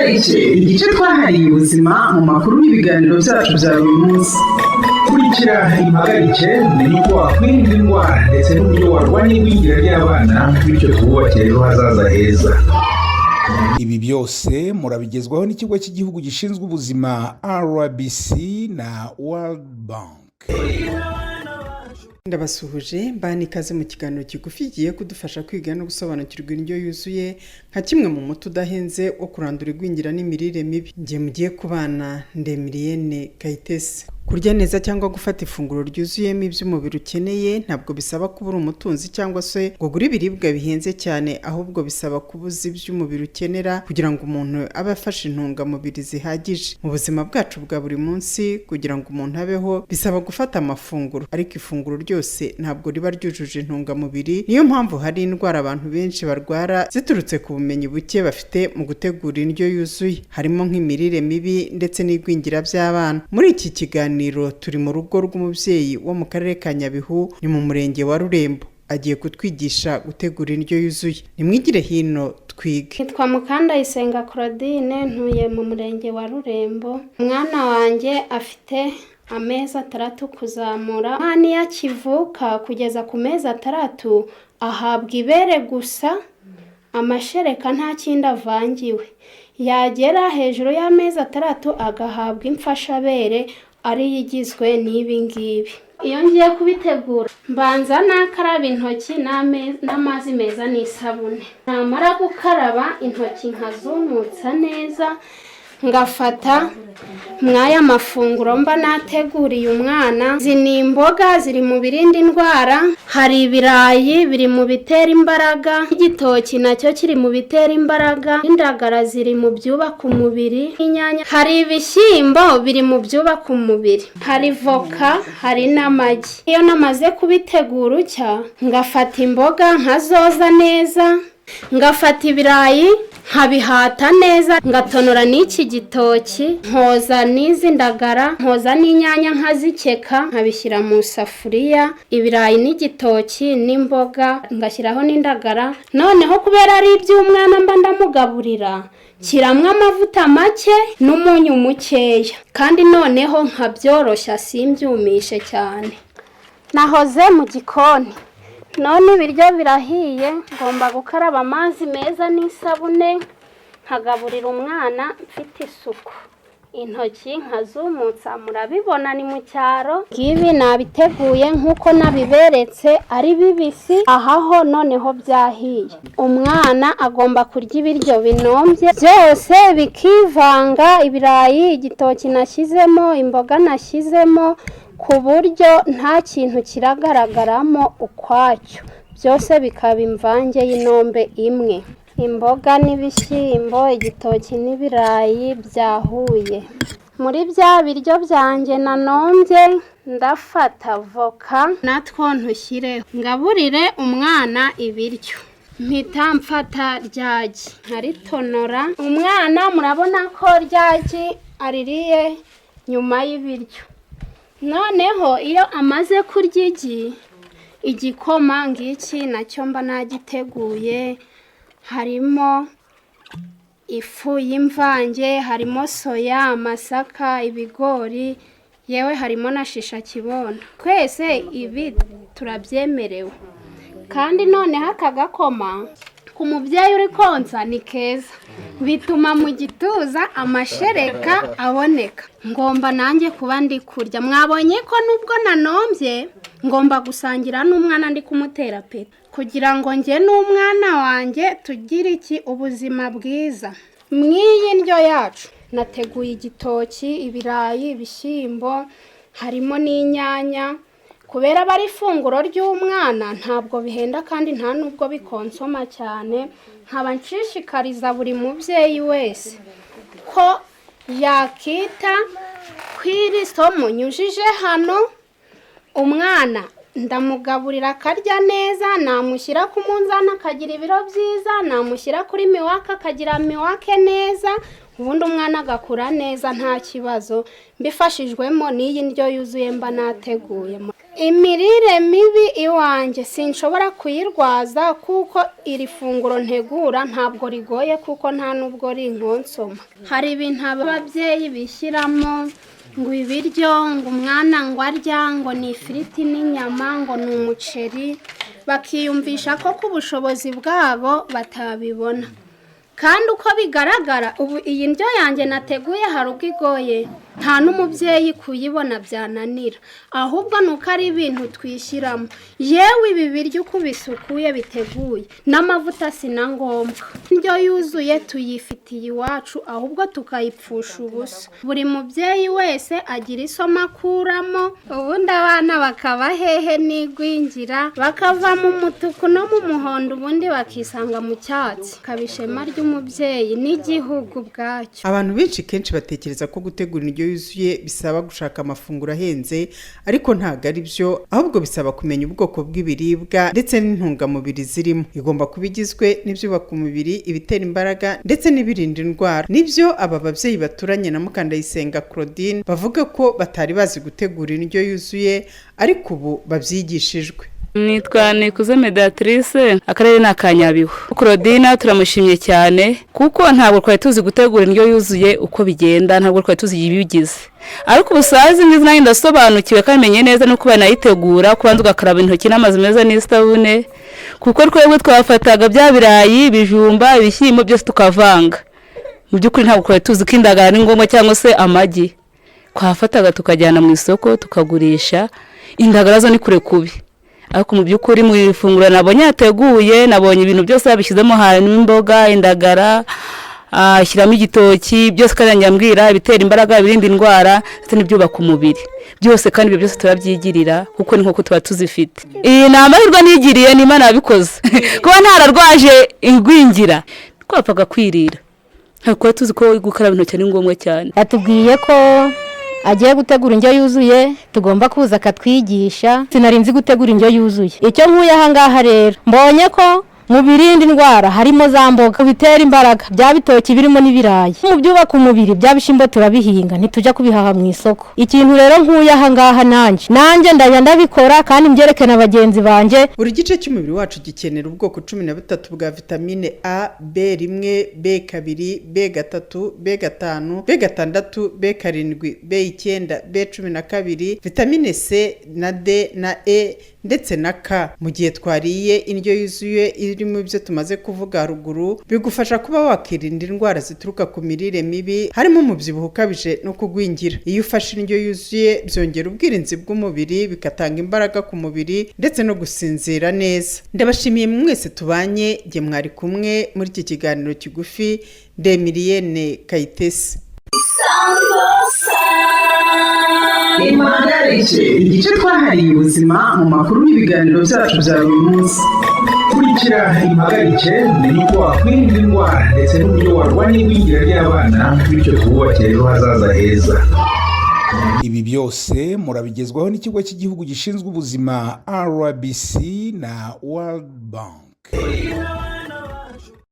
Impagarike, igice twahariye ubuzima mu makuru n'ibiganiro byacu bya buri munsi. Kurikira Impagarike, umenye uko wakwirinda indwara ndetse n'uburyo warwanya igwingira ry'abana, bityo twubakire ejo hazaza heza. Ibi byose murabigezwaho n'Ikigo cy'Igihugu gishinzwe Ubuzima RBC na World Bank. Ndabasuhuje, mbani ikaze mu kiganiro kigufi kigiye kudufasha kwiga no gusobanukirwa indyo yuzuye nka kimwe mu muti udahenze wo kurandura igwingira n'imirire mibi. Ngiye mugiye kubana, Ndemiriyene Kayitesi. Kurya neza cyangwa gufata ifunguro ryuzuyemo ibyo umubiri ukeneye ntabwo bisaba kuba uri umutunzi cyangwa se ngo ugure ibiribwa bihenze cyane, ahubwo bisaba kuba uzi ibyo umubiri ukenera kugira ngo umuntu abe afashe intungamubiri zihagije. Mu buzima bwacu bwa buri munsi, kugira ngo umuntu abeho bisaba gufata amafunguro, ariko ifunguro ryose ntabwo riba ryujuje intungamubiri. Niyo mpamvu hari indwara abantu benshi barwara ziturutse ku bumenyi buke bafite mu gutegura indyo yuzuye, harimo nk'imirire mibi ndetse n'igwingira by'abana. Muri iki kiganiro turi mu rugo rw'umubyeyi wo mu Karere ka Nyabihu, ni mu Murenge wa Rurembo. Agiye kutwigisha gutegura indyo yuzuye. Nimwigire hino twige. Nitwa Mukandayisenga Claudine, ntuye mu Murenge wa Rurembo. Umwana wanjye afite amezi 6 kuzamura. Umwana iyo akivuka kugeza ku mezi 6 ahabwa ibere gusa, amashereka, nta kindi avangiwe. Yagera hejuru y'amezi 6 agahabwa imfashabere, ariyo igizwe n'ibi ngibi. Iyo ngiye kubitegura, mbanza nakaraba intoki n'amazi meza n'isabune. Namara gukaraba intoki nkazumutsa neza, ngafata mw'aya mafunguro mba nateguriye umwana. Izi ni imboga, ziri mu birinda indwara. Hari ibirayi, biri mu bitera imbaraga. Igitoki nacyo kiri mu bitera imbaraga. Indagara ziri mu byubaka umubiri. Inyanya, hari ibishyimbo, biri mu byubaka umubiri. Hari voka, hari n'amagi. Iyo namaze kubitegura utya, ngafata imboga nkazoza neza, ngafata ibirayi nkabihata neza, ngatonora n'iki gitoki, nkoza n'izi ndagara, nkoza n'inyanya, nkazikeka, nkabishyira mu isafuriya, ibirayi n'igitoki n'imboga, ngashyiraho n'indagara. Noneho kubera ari iby'umwana mba ndamugaburira, nshyiramo amavuta make n'umunyu mukeya, kandi noneho nkabyoroshya, simbyumishe cyane. Nahoze mu gikoni, none ibiryo birahiye. Ngomba gukaraba amazi meza n'isabune, nkagaburira umwana mfite isuku, intoki nkazumutsa. Murabibona ni mu cyaro. Ngibi nabiteguye nk'uko nabiberetse ari bibisi. Aha ho noneho byahiye. Umwana agomba kurya ibiryo binombye, byose bikivanga: ibirayi, igitoki nashyizemo, imboga nashyizemo, ku buryo nta kintu kiragaragaramo ukwacyo, byose bikaba imvange y'inombe imwe. Imboga n'ibishyimbo, igitoki n'ibirayi byahuye. Muri bya biryo byanjye nanombye, ndafata voka natwo ntushyireho, ngaburire umwana ibiryo. Mpita mfata ryagi nkaritonora. Umwana murabona ko ryagi aririye nyuma y'ibiryo. Noneho iyo amaze kurya igi, igikoma ngiki nacyo mba nagiteguye. Harimo ifu y'imvange, harimo soya, amasaka, ibigori, yewe harimo na shisha kibondo. Twese ibi turabyemerewe. Kandi noneho aka gakoma ku mubyeyi uri konsa ni keza, bituma mu gituza amashereka aboneka. Ngomba nanjye kuba ndi kurya. Mwabonye ko nubwo nanombye, ngomba gusangira n'umwana, ndi kumutera peti, kugira ngo njye n'umwana wanjye tugire iki? Ubuzima bwiza. Mw'iyi ndyo yacu nateguye igitoki, ibirayi, ibishyimbo, harimo n'inyanya. Kubera aba ari ifunguro ry'umwana, ntabwo bihenda kandi nta nubwo bikonsoma cyane. Nkaba nshishikariza buri mubyeyi wese ko yakita ku iri somo nyujije hano. Umwana ndamugaburira akarya neza, namushyira ku munzani akagira ibiro byiza, namushyira kuri MUAC akagira MUAC neza, ubundi umwana agakura neza nta kibazo, mbifashijwemo n'iyi ndyo yuzuye mba nateguye. Imirire mibi iwanjye sinshobora kuyirwaza, kuko iri funguro ntegura ntabwo rigoye, kuko nta nubwo rinkonsoma. Hari ibintu ababyeyi bishyiramo ngo ibiryo, ngo umwana ngo arya ngo ni ifiriti n'inyama, ngo ni umuceri, bakiyumvisha ko ku bushobozi bwabo batabibona. Kandi uko bigaragara ubu, iyi ndyo yanjye nateguye hari ubwo igoye, nta n'umubyeyi kuyibona byananira, ahubwo ni uko ari ibintu twishyiramo. Yewe, ibi biryo uko bisukuye biteguye n'amavuta si na ngombwa. Indyo yuzuye tuyifitiye iwacu, ahubwo tukayipfusha ubusa. Buri mubyeyi wese agira isomo akuramo. Ubundi abana bakaba hehe n'igwingira, bakava mu mutuku no mu muhondo, ubundi bakisanga mu cyatsi, ikaba ishema ry'umubyeyi n'igihugu ubwacyo. Abantu benshi kenshi batekereza ko gutegura indyo yuzuye bisaba gushaka amafunguro ahenze, ariko ntabwo ari byo. Ahubwo bisaba kumenya ubwoko bw'ibiribwa ndetse n'intungamubiri zirimo. Igomba kuba igizwe n'ibyubaka umubiri, ibitera imbaraga ndetse n'ibirinda indwara. Nibyo aba babyeyi baturanye na Mukandayisenga Claudine bavuga ko batari bazi gutegura indyo yuzuye, ariko ubu babyigishijwe. Nitwa Nikuze Mediatrice, akarere ni aka Nyabihu. Claudine turamushimye cyane, kuko ntabwo twari tuzi gutegura indyo yuzuye uko bigenda, ntabwo twari tuzi ibibigize. Ariko ubusazi ngizi nanjye ndasobanukiwe kandi menye neza nuko banayitegura, kubanza ugakaraba intoki n'amazi meza n'isabune, kuko twebwe twafataga bya birayi, ibijumba, ibishyimbo byose tukavanga. Mu by'ukuri ntabwo twari tuzi ko indagara ari ngombwa cyangwa se amagi. Twafataga tukajyana mu isoko tukagurisha, indagara zo ni kure kubi. Ariko mu by'ukuri mu ifunguro nabonye yateguye, nabonye ibintu byose yabishyizemo, harimo imboga, indagara, ashyiramo igitoki, byose. Kandi ambwira ibitera imbaraga, ibirinda indwara ndetse n'ibyubaka umubiri byose. Kandi ibyo byose turabyigirira, kuko ni nk'uko tuba tuzifite. Iyi ni amahirwe nigiriye, ni Imana yabikoze, kuba ntararwaje igwingira. Twapfaga kwirira, ntabwo tuba tuzi ko gukaraba intoki ari ngombwa cyane. Yatubwiye ko agiye gutegura indyo yuzuye, tugomba kuza akatwigisha. Sinari nzi gutegura indyo yuzuye. Icyo nkuye aha ngaha rero, mbonye ko mu birinda indwara harimo za mboga, bitera imbaraga bya bitoki birimo n'ibirayi, mu byubaka umubiri bya bishyimbo turabihinga, ntitujya kubihaha mu isoko. Ikintu rero nkuye aha ngaha, nanjye ndajya ndabikora kandi mbyereke na bagenzi banjye. Buri gice cy'umubiri wacu gikenera ubwoko 13 bwa vitamine A, B1, B2, B3, B5, B6, B7, B9, B12, vitamine C na D na E ndetse na K. Mu gihe twariye indyo yuzuye irimo ibyo tumaze kuvuga haruguru, bigufasha kuba wakirinda indwara zituruka ku mirire mibi, harimo umubyibuho ukabije no kugwingira. Iyo ufashe indyo yuzuye, byongera ubwirinzi bw'umubiri, bigatanga imbaraga ku mubiri ndetse no gusinzira neza. Ndabashimiye mwese tubanye. Jye mwari kumwe muri iki kiganiro kigufi, Ndemiriyene Kayitesi. Impagarike, igice twahariye ubuzima mu makuru n'ibiganiro byacu bya buri munsi. Kurikira Impagarike, umenye uko wakwirinda indwara ndetse n'uburyo warwanya igwingira ry'abana, bityo twubakire ejo hazaza heza. Ibi byose murabigezwaho n'ikigo cy'igihugu gishinzwe ubuzima RBC na World Bank.